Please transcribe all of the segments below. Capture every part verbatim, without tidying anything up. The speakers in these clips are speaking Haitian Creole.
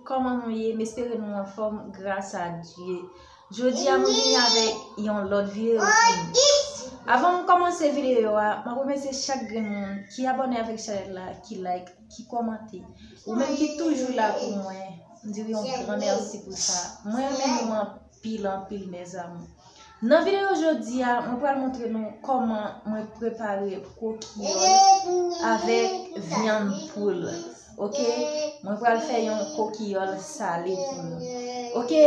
Kòman nou ye? M espere nou anfòm, gras a Dye. Jodi a, mwen vini avèk yon lòt videyo pou nou. Avan m kòmanse videyo a, mwen remèsye chak grenn moun ki abòne avèk chanèl la, ki like, ki kòmante. Ou menm ki toujou la pou mwen, m di w yon gran mèsi pou sa. Mwen renmen nou anpil, anpil, mes amours. Nan videyo jodi a, mwen pral montre nou kòman mwen prepare kokiyòl avèk vyann poul. Oke? Mwen pral fè yon kokiyòl sale pou nou. Oke?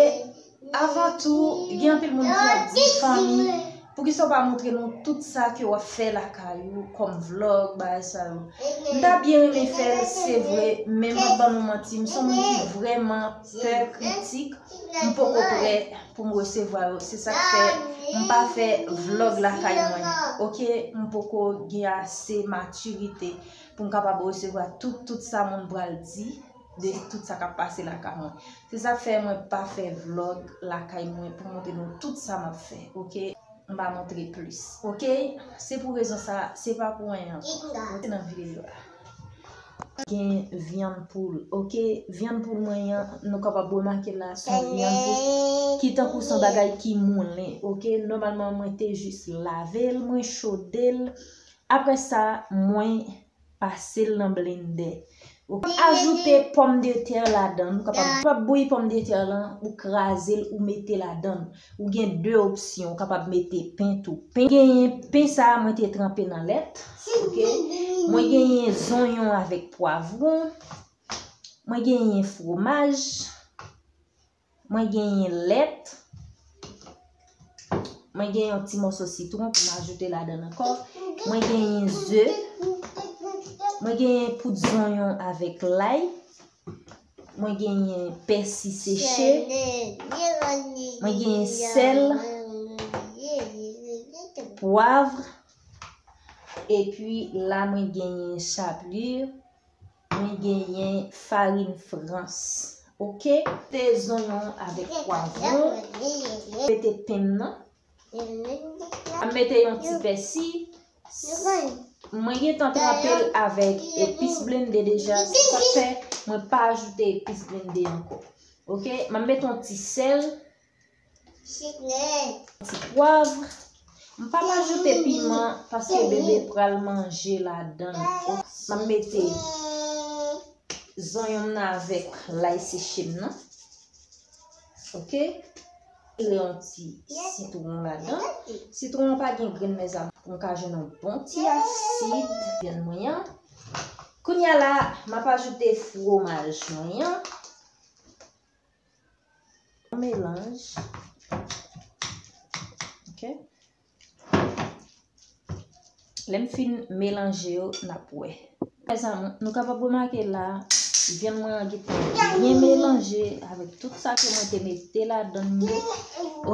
Avan tou, gen anpil moun ki ap di, "Fanmi, poukisa w pa montre nou tout sa ke w ap fè lakay ou, kòm vlòg, bagay sa yo?" M ta byen renmen fè l, se vre, men m p ap ban nou manti, m se yon moun ki vrèman pè kritik. M poko prè pou m resevwa yo. Se sa k fè m pa fè vlòg lakay mwen. Oke, m poko gen ase matirite pou m kapab resevwa tout, tout sa moun pral di de tout sa k ap pase lakay mwen. Se sa k fè mwen pa fè vlòg lakay mwen pou montre nou tout sa m ap fè. Oke, m pa montre plis. Oke, se pou rezon sa, se pa pou anyen ankò. Rete nan videyo a. Gen vyann poul, oke? Vyann poul mwen an, nou kapab remake la, se yon vyann poul ki tankou se yon bagay ki moulen, oke? Nòmalman, mwen te jis lave l, mwen chode l. Apre sa, mwen pase l nan blendè. Ou ajoute pòmdetè ladan l, ou kapab, ou kapab bouyi pòmdetè lan, ou kraze l, ou mete ladan l. Ou gen de opsyon, ou kapab mete pen tou. Pen, genyen pen sa a mwen te tranpe nan lèt. Oke? Mwen genyen zonyon avèk pwavwon. Mwen genyen fwomaj. Mwen genyen lèt. Mwen genyen yon ti mòso sitwon pou m ajoute ladan l ankò. Mwen genyen ze. Mwen genyen poud zonyon avèk lay. Mwen genyen pèsi seche. Mwen genyen sèl, pwav. Epi la, mwen genyen chaplir. Mwen genyen farin frans. Oke? Te zonyon avèk pwavwon. Mete pen m nan. M ap mete yon ti pèsi. Mwen gentan tranpe l avèk epis blende deja. Se sa k fè mwen pa ajoute epis blende ankò. Oke? M ap mete yon ti sèl. Ti pwav. M p ap ajoute piman paske bebe pral manje ladan l. M ap mete zonyon m nan avèk lay seche m nan. Oke. Tire yon ti sitwon ladan. Sitwon an pa gen grenn, mes amours, pou m ka jwenn yon bon ti asid vyann mwen an. Kounye a la, m ap ajoute fwomaj mwen an. Yon melanj. Oke. Lè m fin melanje yo, n ap wè. Mes amours, nou kapab remake la, vyann mwen an gentan byen melanje avèk tout sa ke mwen te mete ladan l yo.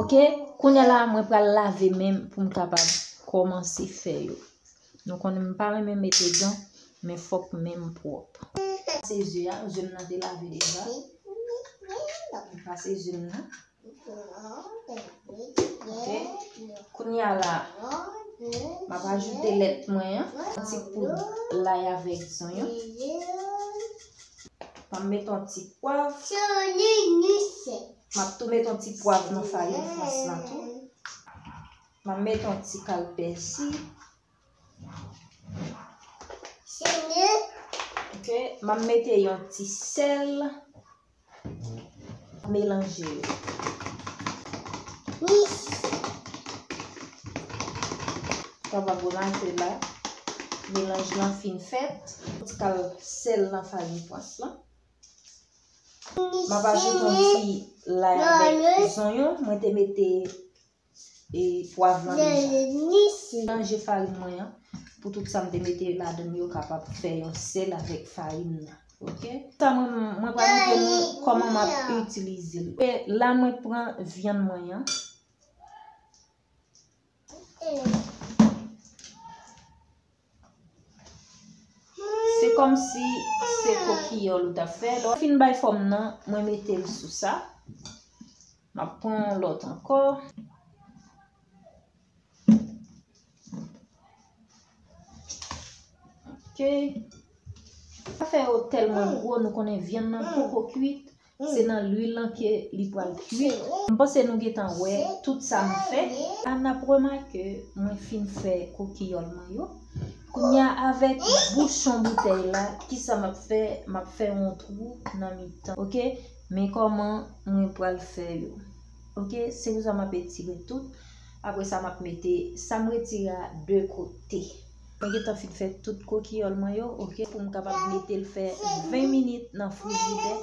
Oke, kounye a la, mwen pral lave men m pou m kapab kòmanse fè yo. Nou konnen m pa renmen mete gan, men fòk men m pwòp. Se ze a, ze m nan te lave deja. M pase ze m nan. Oke. Kounye a la, m ap ajoute lèt mwen an, yon ti poud lay avèk zonyon. M ap mete yon ti pwav. M ap tou mete yon ti pwav nan farin frans lan tou. M ap mete yon ti kal pèsi. Oke, m ap mete yon ti sèl. Melanje yo. Sa va bon ase la. Melanj lan fin fèt. Ti kal sèl nan farin frans lan. M ap ajoute yon ti lay avèk zonyon. Mwen te mete e pwav lan deja. Melanje farin mwen an pou tout sa m te mete ladan l yo kapab fè yon sèl avèk farin nan. Oke? Sa mwen, mwen pral montre nou kòman m ap itilize l. E la mwen pran vyann mwen an. Se kòmsi se kokiyòl ou t ap fè. Lè w fin bay fòm nan, mwen mete l sou sa. M ap pran yon lòt ankò. Oke. Pa fè yo tèlman gwo, nou konnen vyann nan poko kwit. Se nan lwil lan ke li pral kwi. M panse nou gentan wè tout sa m fè. A n ap remake mwen fin fè kokiyòl mwen yo. Kounye a, avèk bouchon boutèy la, kisa m ap fè? M ap fè yon twou nan mitan, oke? Men kòman mwen pral fè yo. Oke, se pou sa m ap etire tout. Apre sa, m ap mete sa m retire a de kote. Mwen gentan fin fè tout kokiyòl mwen yo, oke, pou m kapab mete l fè ven minit nan frijidè.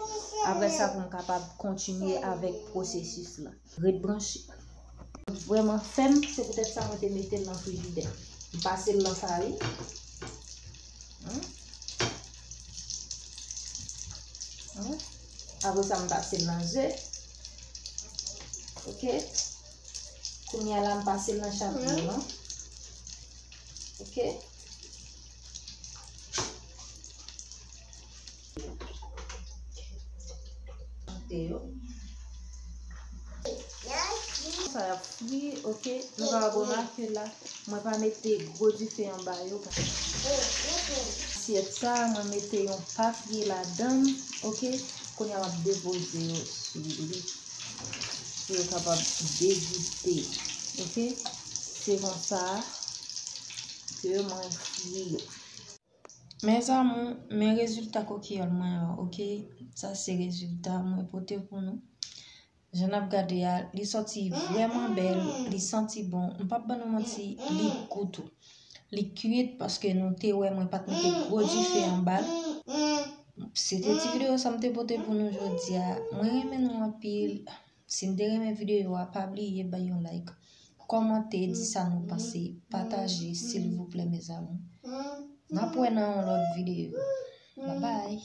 Apre sa, pou m kapab kontinye avèk pwosesis la. Ret branche. Vrèman fèm, se poutèt sa mwen te mete l nan frijidè. M pase l nan farin. Hmm. Hmm. Apre sa, m pase l nan ze. Oke. Kounye a la, m pase l nan chabyon an. Oke. Mete yo. Sa y ap fri, oke. Nou ka remake la, mwen pa mete gwo dife anba yo. Asyèt sa, mwen mete yon pa fri ladan l, oke. Kounye a, m ap depoze yo sou li. Pou yo kapab degoute, oke. Se konsa ke mwen fri yo. Mes amours, men rezilta kokiyòl mwen an, oke? Sa se rezilta mwen pote pou nou. Jan n ap gade a, li sòti vrèman bèl, li santi bon. M p ap ban nou manti, li gou tou. Li kwit paske nou te wè mwen pa t mete gwo dife anba l. Se te ti videyo sa m te pote pou nou jodi a. Mwen renmen nou anpil. Si n te renmen videyo a, pa bliye bay yon like, kòmante, di sa nou panse, pataje, silvouplè, mes amours. N ap wè nan yon lòt videyo. Babay.